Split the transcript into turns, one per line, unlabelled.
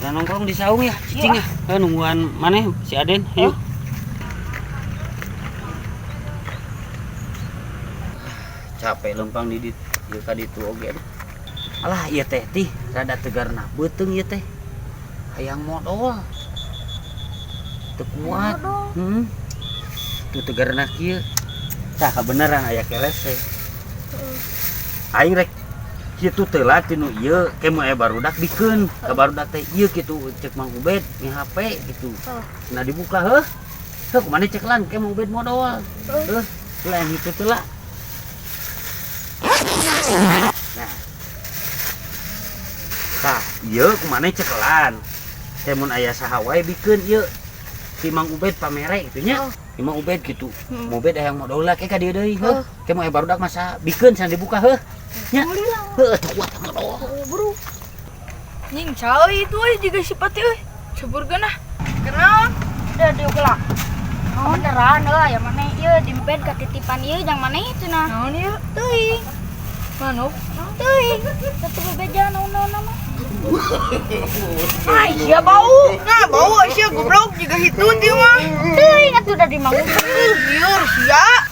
Nah, nongkrong di saung ya, cicing ya. Eh, nungguan maneh si Aden, yuk. Capek lempang di ieu ka ditu oge aduh. Alah ieu teh tih rada tegarna beuteung ieu teh. Hayang modol. Teu kuat. Heeh. Tuh tegarna kieu. Tah kabeneran aya kelese. Aing rek kitu teu lah tinu ieu ke mun aya barudak bikeun ka barudak teh ieu kitu cek Mang Ubed nge HP gitu. Nah dibuka heuh. Heuh kumaha cek lan ke Mang Ubed modol. Heuh, lain itu teu lah. Nah. Tah, ieu kumaha cekelan. Teh mun aya saha wae bikeun ieu. Si Mang Ubed pamere gitu nya. Si Mang Ubed gitu. Mang Ubed hayang modol lah ke ka dieu deui heuh. Ke mun aya barudak masa bikeun sana dibuka heuh. Nya. Heuh, teu kuat modol.
Bro. Nying cai itu euy juga si Pati euy. Cebur geunah. Kenaon?
Udah diuk lah. Beneran euy, aya maneh ieu di bed katitipan ieu jang maneh cenah.
Naon ieu?
Teuing.
Manuk?
Teuing. Satu bebeja naon-naon mah.
Ai sia bau. Nah, bau sia goblok juga hitut ieu mah.
Teuing atuh da di Mang Ubed.
Liur sia.